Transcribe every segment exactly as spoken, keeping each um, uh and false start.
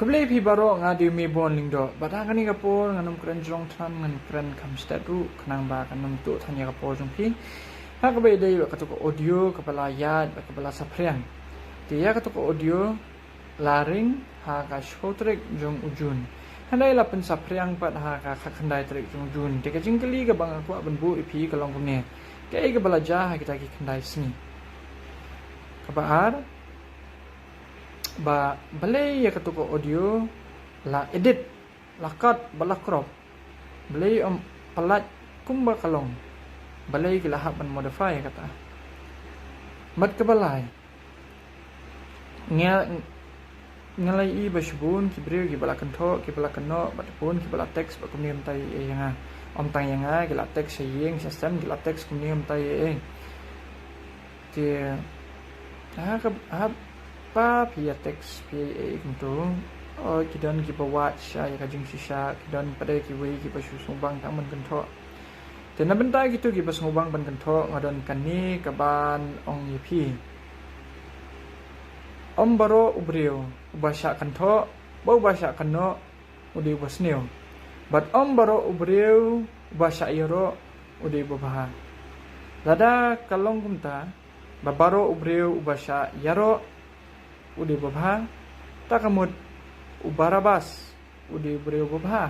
Khublei phi baroh, nga dei u Mebon Lyngdoh. Bad ha kane ka por ngan ym kren jrong than, ngan kren kham stet ruh khnang ba kan ym tuh than ïa ka por jong phi. Ha kaba ïadei bad katu ka audio kaba la ïaid bad kaba la saphriang. Te ïa katu ka audio la ring ha ka shiphew tarik jong u Jun. Hynrei la pynsaphriang pat ha ka khatkhyndai tarik jong u Jun. Te ka jingkylli kaba nga kwah ban buh ïa phi ka long kumne: kaei kaba la jia ha kita ki khyndai sngi? Kaba ar, ba balei ïa katu ka audio la edit, la cut bad la crop? Balei ym pyllait kumba ka long? Balei ki la hap ban modify kata? Bad kaba lai, nga, nga la ïohi ba shibun ki briew kiba la kynthoh, kiba la kynnoh, bad bun kiba la text bad kumne kumtai ïa nga. Ym tang ïa nga, ki la text sha ïing sha sem, ki la text kumne kumtai ïa. Te ha ka, ha ba phi ïa text phi ïa kumtu, o, ki don kiba wad shisha ïa ka jingshisha, ki don pat de kiwei kiba shu sngewbang tang ban kynthoh. Te na bynta kito kiba sngewbang ban kynthoh, nga don kane kaban ong ïa phi: ym baroh u briew uba shah kynthoh bad uba shah kynnoh u dei uba sniew. Bad ym baroh u briew uba shah ïaroh u dei uba bha. Lada ka long kumta, ba baroh u briew uba shah ïaroh u dei uba bha, ta ka mut u Barabas u dei u briew uba bha.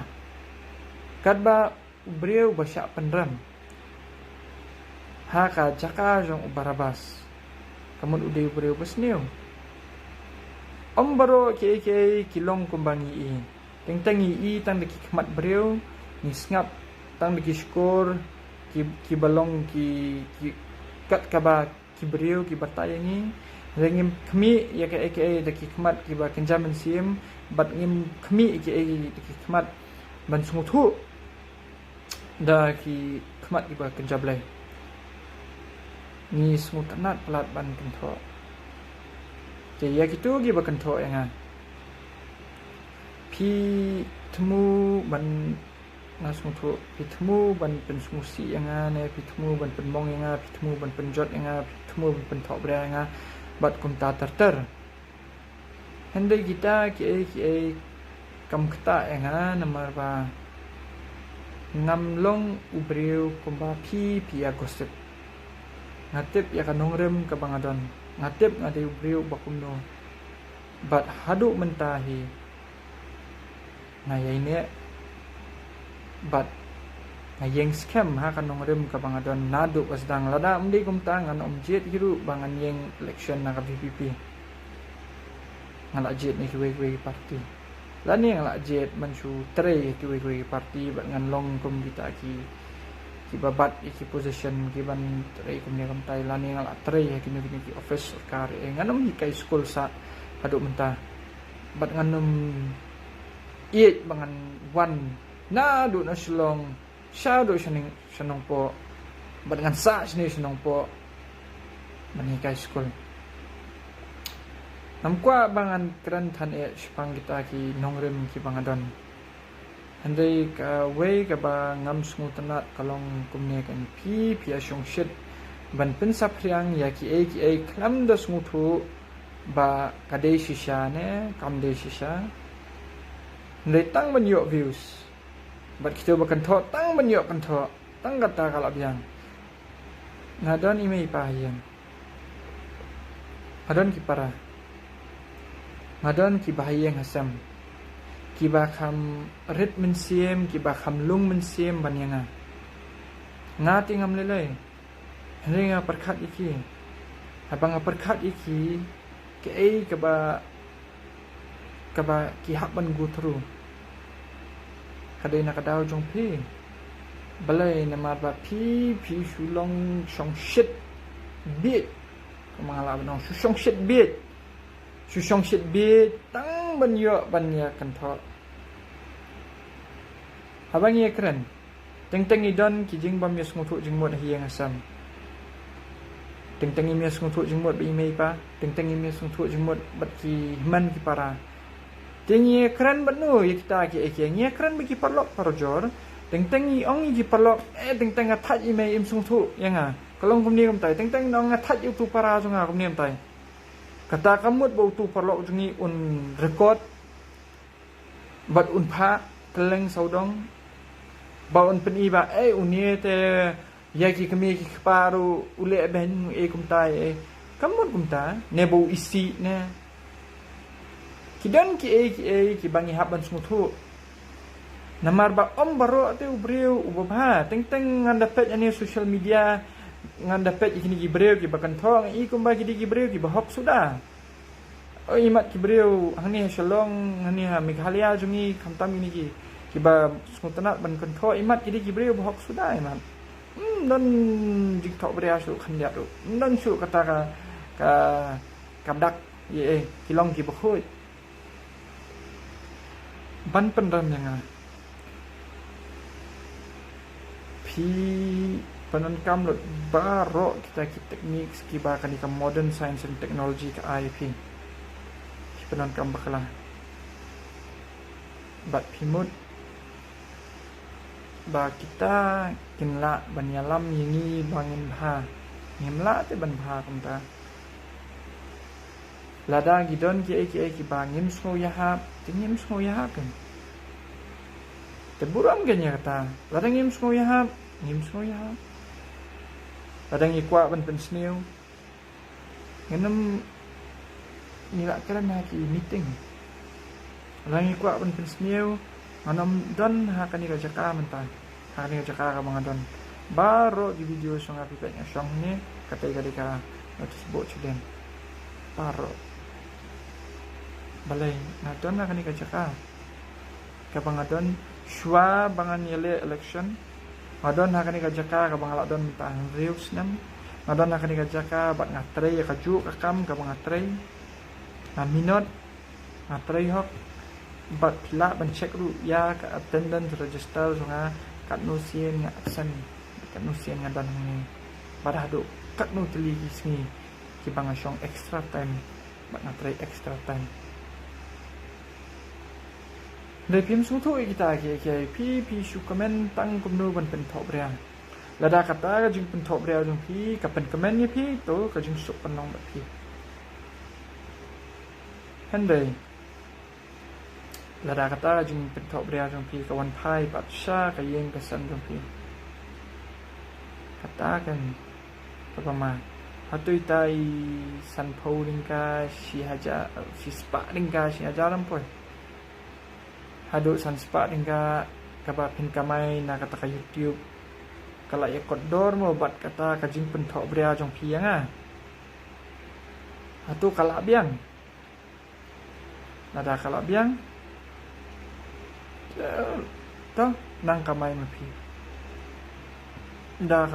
Katba u briew uba shah pynrem ha ka jaka jong u Barabas, ka mut u dei u briew uba sniew. Ym baroh kiei kiei ki long kumba ngi i. Teng teng ngi i tang da ki khmat briew, ngi sngap tang da ki shkor ki, kiba long ki, ki kat kaba ki briew ki batai ïa ngi. Hynrei ngim khmih ïa kaei kaei da ki khmat kiba kynja mynsiem, bad ngim khmih ïa kaei da ki khmat ban sngewthuh da ki khmat kiba kynja Blei. Ngi sngewtynnat palat ban kynthoh. Te ïa kito kiba kynthoh ïa nga, phi thmu ban, nga sngewthuh, phi thmu ban pynsngewsih ïa nga, ne phi thmu ban pynmong ïa nga, phi thmu ban pynjot ïa nga, phi thmu ban pynthohbria ïa nga bad kumta ter ter. Hynrei kita kiei kiei kam ktah ïa nga, namar ba ngam long u briew kumba phi, phi ïa gossip. Nga tip ïa ka nongrim kaba nga don. Nga tip nga dei u briew ba kumno. Bad haduh mynta hi nga ïai neh bad nga ïeng skhem ha ka nongrim kaba nga don naduh ba sdang. Lada ym dei kumta, ngan ym jied hi ruh ba ngan ïeng election na ka V P P. Nga la jied na kiwei kiwei ki party. Lane nga la jied ban shu trei ha kiwei kiwei ki party bad ngan long kum kita ki, kiba bat ïa ki position kiban trei kumne kumtai. Lane nga la trei ha kino kino ki office sorkar, eh, ngan ym hikai skul sah haduh mynta. Bad ngan ym ïeit ba ngan wan naduh na Shillong shaduh sha Nongpoh, bad ngan sah shane sha Nongpoh ban hikai skul. Ngam kwah ba ngan kren than eh shaphang kita ki nongrim kiba nga don. Hynrei kawei kaba ngam sngewtynnat ka long kumne, kan phi, phi ïa shongshit ban pynsaphriang ïa kiei kiei khlem da sngewthuh ba ka dei shisha ne kam dei shisha. Hynrei tang ban ïoh views. Bad kito ba kynthoh tang ban ïoh kynthoh, tang kata ka la biang. Nga don i mei i pa ha ïing. Nga don ki para. Nga don kiba ha ïing ha sem, kiba kham rit mynsiem, kiba kham lung mynsiem ban ïa nga. Nga te ngam lei lei. Hynrei nga pyrkhat ïa ki. Haba nga pyrkhat ïa ki, kaei kaba, kaba ki hap ban go through, ka dei na ka daw jong phi. Balei? Namar ba phi, phi shu long shongshit bieit. Kumba nga lah ban ong, shu shongshit bieit. Shu shongshit bieit tang ban ïoh ban ïa kynthoh. Haba ngi ïa kren, teng teng ngi don ki jingbym ïa sngewthuh jingmut ha ïing ha sem. Teng teng ngim ïa sngewthuh jingmut bad i mei i pa. Teng teng ngim ïa sngewthuh jingmut bad ki hynmen ki para. Te ngi ïa kren bad no ïa kita kiei kiei? Ngi ïa kren bad ki paralok parajor. Teng teng ngi ong ïa ki paralok, eh, teng teng nga thait i mei, im sngewthuh ïa nga. Ka long kumne kumtai. Teng teng nga ong nga thait ïa utu para jong nga kumne kumtai. Kata ka mut ba utu paralok jong ngi un record, Bad un phah kylleng sawdong. Ba un pyni ba, eh, une te ïa ki kmie ki kpa ruh u leh beiñ, eh, kumta, eh. Kam mut kumta, ne ba u isih ne. Ki don kiei kiei kiba ngi hap ban sngewthuh. Namar ba ym baroh te u briew uba bha. Teng teng ngan da peit ha social media, ngan da peit ïa kine ki briew kiba kynthoh, nga i kumba ki dei ki briew kiba hok suda. Oh, imat ki briew hangne ha Shillong, hangne ha Meghalaya jong ngi, khamtam kine ki, kiba sngewtynnat ban kynthoh, imat ki dei ki briew ba hok suda, imat. Hmm, don jingthoh bria shuh khyndiat ruh. Don shuh kata ka, ka, ka dak, ïa, eh, ki long kiba khuid. Ban pynrem ïa nga. Phi pyndonkam lut baroh kita ki techniques kiba kane ka modern science and technology ka ai ïa phi. Phi pyndonkam bakla. Bad phi mut ba kita kin lah ban ïalam ïa ngi ba ngin bha. Ngim lah te ban bha kumta. Lada ki don kiei kiei kiba ngim sngew ïahap, te ngim sngew ïahap kan. Te burom kan ïa kata. Lada ngim sngew ïahap, ngim sngew ïahap. Lada ngi kwah ban pynsniew, ngin ym, ngi lah kren ha ki meeting. Lada ngi kwah ban pynsniew, ngan ym don ha kane ka jaka mynta. Ha kane ka jaka kaba nga don. Baroh ki video song ha phi peit nga shong hangne, kata ka dei ka notice board shadien. Baroh. Balei nga don ha kane ka jaka kaba nga don shuwa ba ngan ïaleh election. Nga don ha kane ka jaka kaba nga lah don mynta hynriew snem. Nga don ha kane ka jaka bad nga trei ïa kajuh ka kam kaba nga trei. Nga minot, nga trei hok. Bad phi lah ban check ruh ïa ka attendance register jong nga, katno sien nga absent, katno sien nga don hangne. Bad haduh katno tylli ki sngi kiba nga shong extra time bad nga trei extra time. Hynrei phim sngewthuh ïa kita kiei kiei, phi, phi shu comment tang kumno ban pynthoh bria. Lada kata ka jingpynthoh bria jong phi ka pynkmen ïa phi, to ka jingsuk pynlong bad phi. Hynrei lada kata ka jingpynthoh bria jong phi ka wan phai pat sha ka ïing ka sem jong phi, kata kan kaba ma. Hato ita i sanphew tyngka, shi hajar, shispah tyngka, shi hajar em poi. Haduh san spah tyngka kaba phin kamai na kata ka YouTube, ka la ïa kot dor mo bad kata ka jingpynthoh bria jong phi ïa nga? Hato ka la biang? Lada ka la biang, eh, to nang kamai ma phi. Da ka